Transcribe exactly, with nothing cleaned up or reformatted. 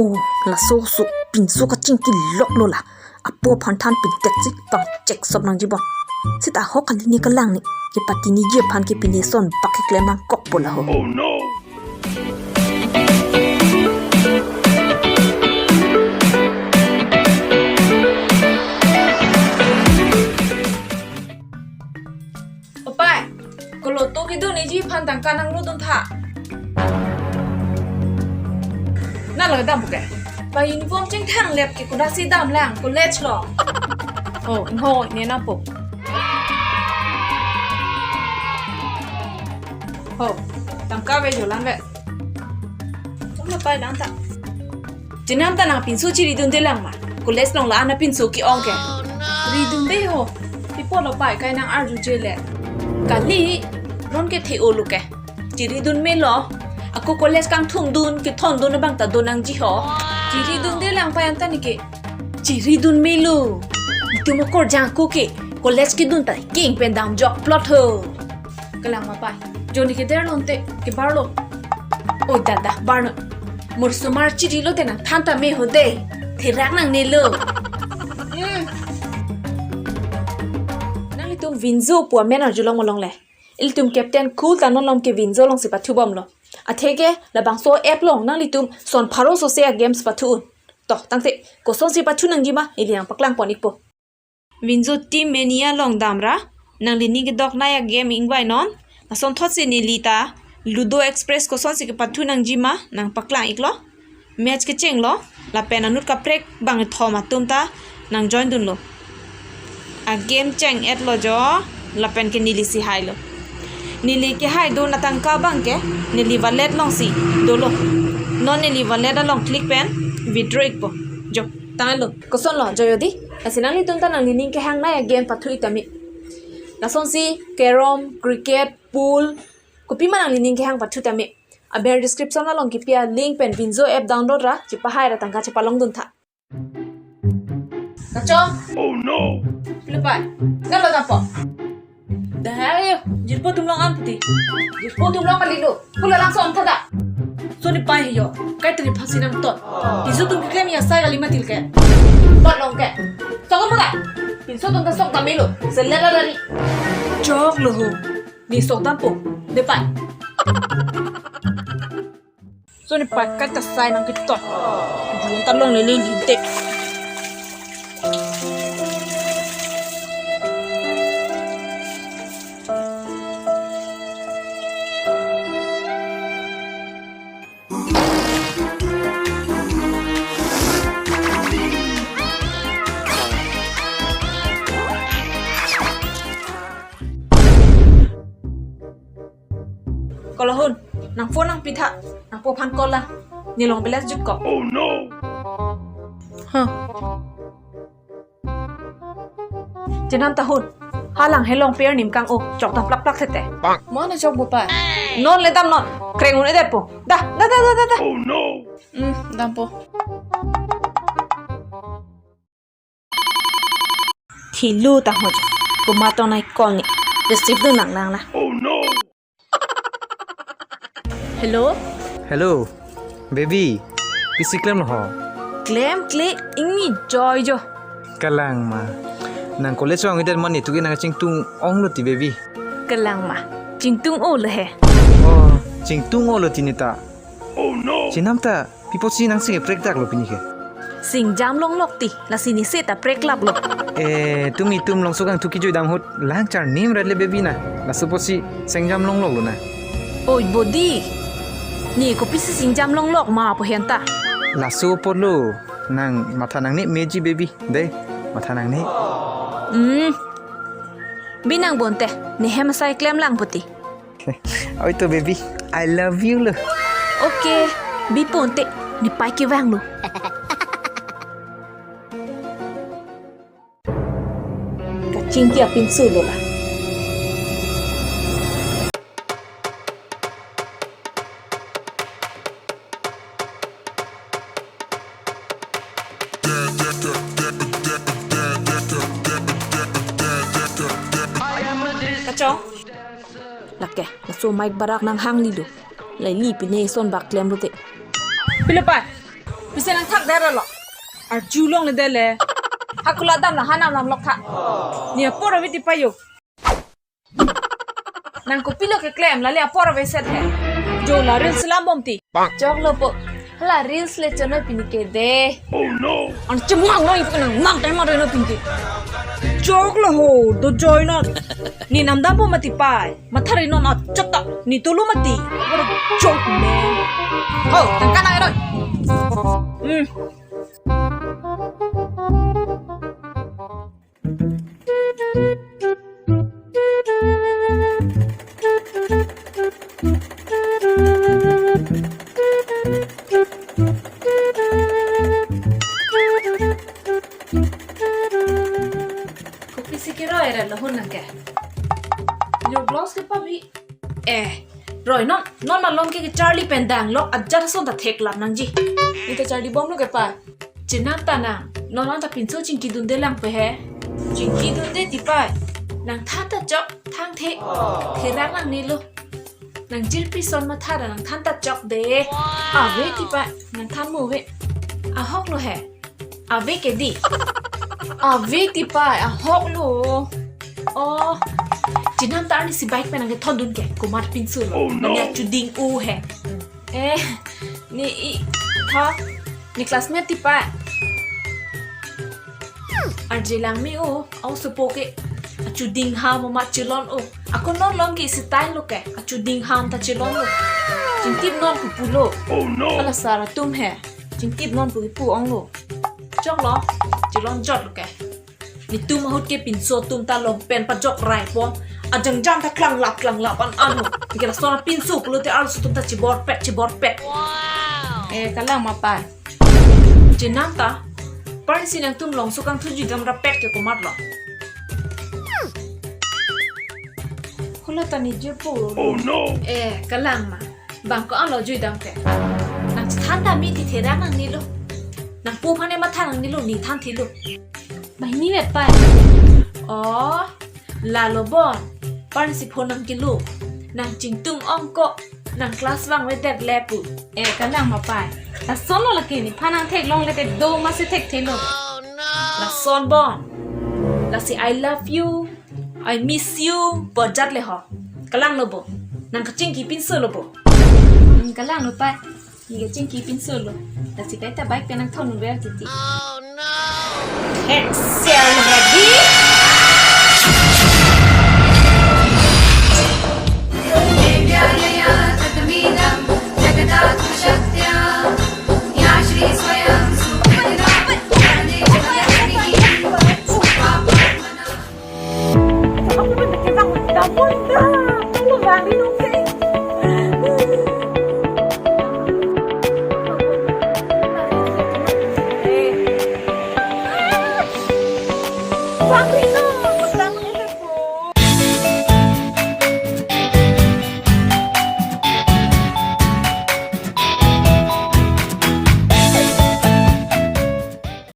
Oh, laso so pinso kachingki lok lo la. Apo aphan than pintek si pangchek sop nangji bon. Seta ho kali ne kalang ne. Kepatini ji aphan ke pine son bak keklem nangkokpo la ho. Oh no! Opai, koloto kedun eji aphan tangka nanglo dun tha. Nalo dam ke. Pai uniform chingthang lep ke kuda si dam lang college lo. Oh, ngo ne na po. Ho, tangka ve jolan ve. Tong na pai lang ta. Chenam ta nang pinso chiri dunde lang ma. College along la-an apinso ke-ong ke. Ridunde ho. Pi apot lo pai kai nang arjuje le. Kali, non ke the-o lo ke. Chiri dun melo. Ako college kangthum dun, kethon dun abang ta do nangji ho. Chiri dunde lang pai anta ne ke. Chiri dun melo. Itum akorjang ako ke. College kedun ta king pen damjok plot ho. Kalang ma pai. Joni ke der lonte, ke bar lo. Oi dada, bar lo. Mur sumar chiri lote nang than tame ho de. Therak nangne lo. Hmm. Nanglitum Vinzo pu amen arjulong malong le. Ilitum captain cool ta non along ke Vinzo along si pathu bom lo. Athe ke labangso app along nanglitum son pharo sose a-games pathu un. To, tangte, koson si pathu nangji ma, ili nangpaklang pon ikpo. Vinzo Team Mania along damra, nanglining kedoknei a-game ingvai non, lason thotsi neli ta, Ludo Express kosonsi kepathu nangji ma, nangpaklang iklo. Match kechenglo, lapen anut kaprek bangkethom atum ta, nang join dunlo. A-game cheng-et lo jo, lapen ke neli si hailo. Neli kehai dun atangka abang ke, neli wallet along si, dolo. Non neli wallet along click pen, withdraw ikpo. Jo, tanglo. Koson lo, joyo di. Lasi nanglitum ta nanglining kehangnei a-game pathu ik tame. Lasonsi carrom, cricket, pool, kopima nanglining kehang pathu tame. Aber description along kipi a-link pen Vinzo app download ra, chepahai ra tangka chepalong dun tha. Kachong. Oh no! Pilo pai. Nalo dampo. Dai, jirpo atum along an puti. Jirpo atum along kali lo. Pulo langsung tha da. So ne pai he jo. Kai teri phasi nangton. Pinso atum keklem asai kali mati ke. Pot along ke. Sok mo da. Pinso atum ta sok tame lo. Selet lari. Chok lo ho. Ne sok dampo. De pai. So ne pai kai ta sai nangketon. Dun ta longle le li de. Kolo hun, nang phone nangpi tha, nangpo aphan call lang. Ne along balance jut ko. Oh no! Huh. Chenam ta hun. Halang helong per nim kang-o, chok ta plak plak sete. Mo na chok bo pai. Non le dam non. Kreng un-edet po. Da, da, da, da, da, da. Oh no! Hmm, dampo. Thilu ta hoj. Komat tong nai call ne. Receive dun nang nang na. Oh no! Hello? Hello, baby. Pisi klem lo ho? Klem kle ingni joy jo. Kalang ma. Nang college vang idet mane tuki nang chingtung ong lo ti baby. Kalang ma. Chingtung o lo he. Oh, chingtung o lo ti ne ta. Oh no! Chenam ta, pi apotsi nang sing prek dak lo pini ke? Singjam longlok ti, lasi ne seta prek lap lo. Eh, tumi tum longso kangthu kejui dam ahut, lang charnim rat le baby na. Laso apotsi singjam longlok lo na. Oi bodi. Ne kopisi singjam longlok ma po henta. Laso apot lo, nang matha nangne meji baby. De, matha nangne. Hmm. Bi nang bonte, ne hem asai klem lang puti. Oi to baby, I love you lo. Okay, bi ponte, ne pai kevang lo. Kachingki apinso lo la. Kachong. Lake, laso mic barak nang hang li do. Lai li pine son bak klem rute. Pilo pai. Pisi nang thak dera lo. Arjulong ne dele. Hakula dam la hanam lam lok tha. Ne apor ave ti payo. Nang kopilo keklem la le apor ave set he. Jo la reels lam bom ti. Choklo po. Hala reels le chonoi pini ke de. Oh no. An chemang noi pu nang mang tai mang noi pini ke. Choklo ho, dojoi non. Ne namdampo mati pai. Mathari non achot ta. Ne tulu mati. What a joke, man. Ho, tangka nang noi. Hmm. Kopisi keroi ra lahun nang ke. Your blouse ke pabi. Eh, roi non, non malom ke charli pen dang lo, ajat ason ta theklap nangji. Ne ta charli bomlo ke pa. Chenam ta nang, non anta pinso chingki dunde lang pe he. Chingki dunde ti pa. Nang than ta chok, thang the. Therak nangne lo. Nang jirpi son matha ra nang than ta chok de. Ave ti pa, nang than mo ve. Ahok lo he. Ave ke di. Ave ti pa, ahok lo. Oh. Chenam ta arnisi bike pen nang kethon dun ke. Komat pinso lo. Oh, no. Nang ya chuding u he. Eh, ne i tha. Ne classmate ti pa. Arje lang me o, au sopo ke. Achuding ha mo ma chilon o. Ako non long ke style lo ke. Achuding ham ta chilon lo. Chingtip non pu pulo. Oh, no. Hala sar atum he. Chingtip non pu pu ong lo. Choklo. Chilon jot lo ke. Netum ahut ke pinso atum ta long pen pajok rai po. Ajangjang ta klanglap klanglap an an ho. Ke lason apinso pulote arloso atum ta chibor pet chibor pet. Eh, kalang ma pa. Chenam ta. Parnisi nangtum longso kangthu jui dam rapet ke komat lo. Holo ta ne jirpo. Oh no. Eh, kalang ma. Bang ko-an lo jui dam ke. Nang chethan ta me ti therak nangne lo. Nang pu aphan ne matha nangne lo, ne than thi lo. Banghini vet pa. Oh, lalo bon. Parnisi phone nang kilo. Nang chingtung ong ko. Nang class vang vedet le pu. Eh, kalang ma pa. Lason lo lake nephan nang theklongle te do ma si thekthelo. Lason bon. Lasi I love you, I miss you pu ajat le ho. Kalang lo bo. Nang kachingki pinso lo bo. Hmm, kalang lo pa. Ne kachingki pinso lo. Lasi kaita bike pen nang thon ver titi. Head share ready.